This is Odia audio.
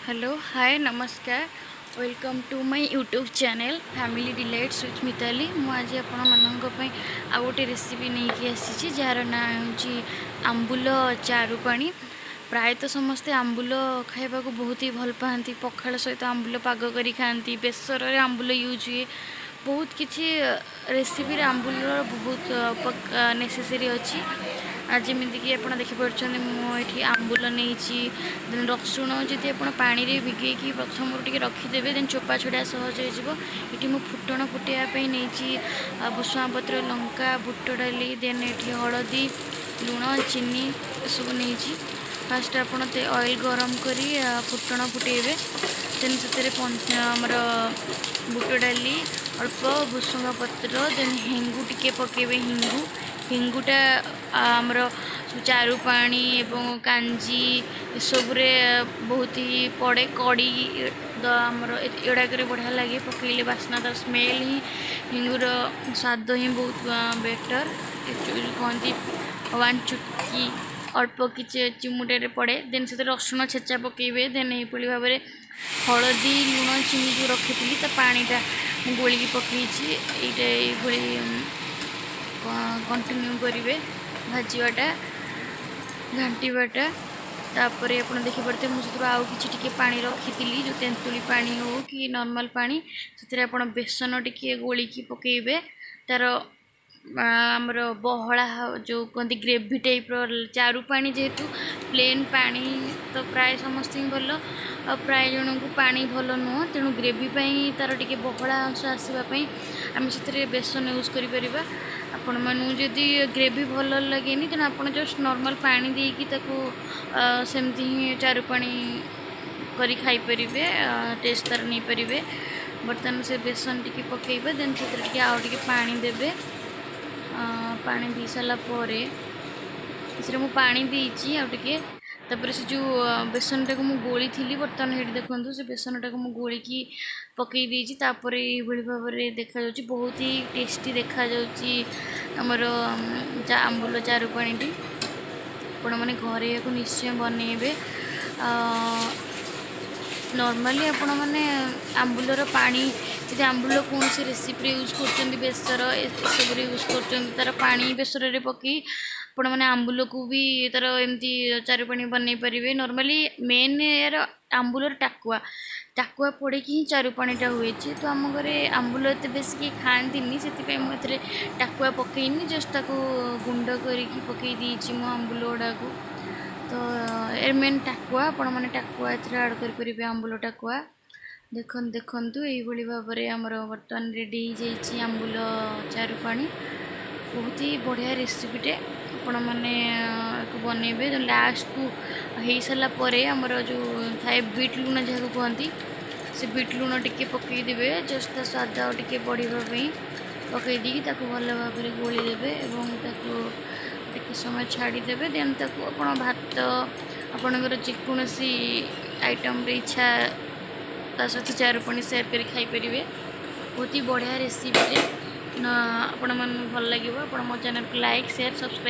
ହ୍ୟାଲୋ, ହାଏ, ନମସ୍କାର। Welcome to my YouTube channel Family Delights with Mitali. ମୁଁ ଆଜି ଆପଣମାନଙ୍କ ପାଇଁ ଆଉ ଗୋଟେ ରେସିପି ନେଇକି ଆସିଛି, ଯାହାର ନାଁ ହେଉଛି ଆମ୍ବୁଲ ଚାରୁ ପାଣି। ପ୍ରାୟତଃ ସମସ୍ତେ ଆମ୍ବୁଲ ଖାଇବାକୁ ବହୁତ ହି ଭଲ ପାଆନ୍ତି। ପଖାଳ ସହିତ ଆମ୍ବୁଲ ପାଗ କରି ଖାଆନ୍ତି, ବେସରରେ ଆମ୍ବୁଲ ୟୁଜ୍ ହୁଏ, ବହୁତ କିଛି ରେସିପିରେ ଆମ୍ବୁଲର ବହୁତ ନେସେସରି ଅଛି। ଆଉ ଯେମିତିକି ଆପଣ ଦେଖିପାରୁଛନ୍ତି, ମୁଁ ଏଠି ଆମ୍ବୁଲ ନେଇଛି, ଦେନ୍ ରସୁଣ। ଯଦି ଆପଣ ପାଣିରେ ଭିଗେଇକି ପ୍ରଥମରୁ ଟିକେ ରଖିଦେବେ, ଦେନ୍ ଚୋପା ଛଡ଼ାଇବା ସହଜ ହେଇଯିବ। ଏଠି ମୁଁ ଫୁଟଣ ଫୁଟେଇବା ପାଇଁ ନେଇଛି ଭୃଷୁଙ୍ଗା ପତ୍ର, ଲଙ୍କା, ବୁଟ ଡାଲି, ଦେନ୍ ଏଠି ହଳଦୀ, ଲୁଣ, ଚିନି ଏସବୁ ନେଇଛି। ଫାଷ୍ଟ ଆପଣ ଅଏଲ୍ ଗରମ କରି ଫୁଟଣ ଫୁଟେଇବେ, ଦେନ୍ ସେଥିରେ ଆମର ବୁଟ ଡାଲି, ଅଳ୍ପ ଭୃଷୁଙ୍ଗା ପତ୍ର, ଦେନ୍ ହେଙ୍ଗୁ ଟିକେ ପକାଇବେ। ହିଙ୍ଗୁଟା ଆମର ସବୁ ଚାରୁ ପାଣି ଏବଂ କାଞ୍ଜି ଏସବୁରେ ବହୁତ ହି ପଡ଼େ। କଡ଼ି ଆମର ଏଗୁଡ଼ାକରେ ବଢ଼ିଆ ଲାଗେ ପକାଇଲେ, ବାସ୍ନା, ତାର ସ୍ମେଲ୍ ହିଁ, ହିଙ୍ଗୁର ସ୍ୱାଦ ହିଁ ବହୁତ ବେଟର୍। କହନ୍ତି ୱାନ୍ ଚୁଟକି, ଅଳ୍ପ କିଛି ଚିମୁଟାରେ ପଡ଼େ। ଦେନ୍ ସେଥିରେ ରସୁଣ ଛେଚା ପକାଇବେ। ଦେନ୍ ଏହିଭଳି ଭାବରେ ହଳଦୀ, ଲୁଣ, ଚିନି ଯେଉଁ ରଖିଥିଲି, ତା ପାଣିଟା ମୁଁ ଗୋଳିକି ପକାଇଛି। ଏଇଟା ଏଇଭଳି କଣ୍ଟିନ୍ୟୁ କରିବେ ଭାଜିବାଟା, ଘାଣ୍ଟିବାଟା। ତାପରେ ଆପଣ ଦେଖିପାରୁଥିବେ, ମୁଁ ସେଥିରୁ ଆଉ କିଛି ଟିକେ ପାଣି ରଖିଥିଲି, ଯେଉଁ ତେନ୍ତୁଳି ପାଣି ହେଉ କି ନର୍ମାଲ୍ ପାଣି, ସେଥିରେ ଆପଣ ବେସନ ଟିକେ ଗୋଳିକି ପକାଇବେ। ତା'ର ଆମର ବହଳା ଯେଉଁ କୁହନ୍ତି, ଗ୍ରେଭି ଟାଇପ୍ର ଚାରୁ ପାଣି। ଯେହେତୁ ପ୍ଲେନ୍ ପାଣି ତ ପ୍ରାୟ ସମସ୍ତଙ୍କୁ ଭଲ, ଆଉ ପ୍ରାୟ ଜଣଙ୍କୁ ପାଣି ଭଲ ନୁହଁ, ତେଣୁ ଗ୍ରେଭି ପାଇଁ, ତା'ର ଟିକେ ବହଳା ଅଂଶ ଆସିବା ପାଇଁ ଆମେ ସେଥିରେ ବେସନ ୟୁଜ୍ କରିପାରିବା। ଆପଣମାନଙ୍କୁ ଯଦି ଗ୍ରେଭି ଭଲ ଲାଗେନି, ତେଣୁ ଆପଣ ଜଷ୍ଟ ନର୍ମାଲ୍ ପାଣି ଦେଇକି ତାକୁ ସେମିତି ହିଁ ଚାରୁ ପାଣି କରି ଖାଇପାରିବେ, ଟେଷ୍ଟ ତା'ର ନେଇପାରିବେ। ବର୍ତ୍ତମାନ ସେ ବେସନ ଟିକେ ପକାଇବେ, ଦେନ୍ ସେଥିରେ ଟିକେ ଆଉ ଟିକେ ପାଣି ଦେବେ। ପାଣି ଦେଇ ସାରିଲା ପରେ, ସେଥିରେ ମୁଁ ପାଣି ଦେଇଛି ଆଉ ଟିକେ। ତାପରେ ସେ ଯେଉଁ ବେସନଟାକୁ ମୁଁ ଗୋଳିଥିଲି, ବର୍ତ୍ତମାନ ଏଇଠି ଦେଖନ୍ତୁ, ସେ ବେସନଟାକୁ ମୁଁ ଗୋଳିକି ପକାଇ ଦେଇଛି। ତାପରେ ଏଇଭଳି ଭାବରେ ଦେଖାଯାଉଛି, ବହୁତ ହି ଟେଷ୍ଟି ଦେଖାଯାଉଛି ଆମର ଆମ୍ବୁଲ ଚାରୁ ପାଣିଟି। ଆପଣମାନେ ଘରେ ଏହାକୁ ନିଶ୍ଚୟ ବନେଇବେ। ନର୍ମାଲି ଆପଣମାନେ ଆମ୍ବୁଲର ପାଣି, ଯଦି ଆମ୍ବୁଲ କୌଣସି ରେସିପିରେ ୟୁଜ୍ କରୁଛନ୍ତି, ବେସର ଏସବୁରେ ୟୁଜ୍ କରୁଛନ୍ତି, ତା'ର ପାଣି ବେସରରେ ପକାଇ ଆପଣମାନେ ଆମ୍ବୁଲକୁ ବି ତା'ର ଏମିତି ଚାରୁ ପାଣି ବନେଇ ପାରିବେ। ନର୍ମାଲି ମେନ୍ ଏହାର ଆମ୍ବୁଲର ଟାକୁଆ ପଡ଼ିକି ହିଁ ଚାରୁ ପାଣିଟା ହୁଏ। ଯେହେତୁ ଆମ ଘରେ ଆମ୍ବୁଲ ଏତେ ବେଶୀ କେହି ଖାଆନ୍ତିନି, ସେଥିପାଇଁ ମୁଁ ଏଥିରେ ଟାକୁଆ ପକାଇନି, ଜଷ୍ଟ ତାକୁ ଗୁଣ୍ଡ କରିକି ପକାଇ ଦେଇଛି ମୁଁ ଆମ୍ବୁଲ ଗୁଡ଼ାକୁ। ତ ଏ ମେନ୍ ଟାକୁଆ, ଆପଣମାନେ ଟାକୁଆ ଏଥିରେ ଆଡ଼୍ କରିପାରିବେ, ଆମ୍ବୁଲ ଟାକୁଆ। ଦେଖନ୍ତୁ, ଦେଖନ୍ତୁ, ଏଇଭଳି ଭାବରେ ଆମର ବର୍ତ୍ତମାନ ରେଡ଼ି ହେଇଯାଇଛି ଆମ୍ବୁଲ ଚାରୁ ପାଣି। ବହୁତ ହି ବଢ଼ିଆ ରେସିପିଟେ। ଆପଣମାନେ ଏହାକୁ ବନେଇବେ। ଲାଷ୍ଟକୁ ହେଇସାରିଲା ପରେ ଆମର ଯେଉଁ ଥାଏ ବିଟ୍ ଲୁଣ ଯାହାକୁ କୁହନ୍ତି, ସେ ବିଟ୍ ଲୁଣ ଟିକେ ପକାଇଦେବେ, ଜଷ୍ଟ ତା ସ୍ୱାଦ ଆଉ ଟିକେ ବଢ଼ିବା ପାଇଁ। ପକାଇ ଦେଇକି ତାକୁ ଭଲ ଭାବରେ ଗୋଳି ଦେବେ ଏବଂ ତାକୁ ଟିକେ ସମୟ ଛାଡ଼ିଦେବେ। ଦେନ୍ ତାକୁ ଆପଣ ଭାତ, ଆପଣଙ୍କର ଯେକୌଣସି ଆଇଟମ୍ରେ ଇଚ୍ଛା, ତା ସହିତ ଚାରୁ ପାଣି ସେୟାର କରି ଖାଇପାରିବେ। ବହୁତ ହି ବଢ଼ିଆ ରେସିପିଟେ, ଆପଣମାନଙ୍କୁ ଭଲ ଲାଗିବ। ଆପଣ ମୋ ଚ୍ୟାନେଲକୁ ଲାଇକ୍, ସେୟାର, ସବସ୍କ୍ରାଇବ୍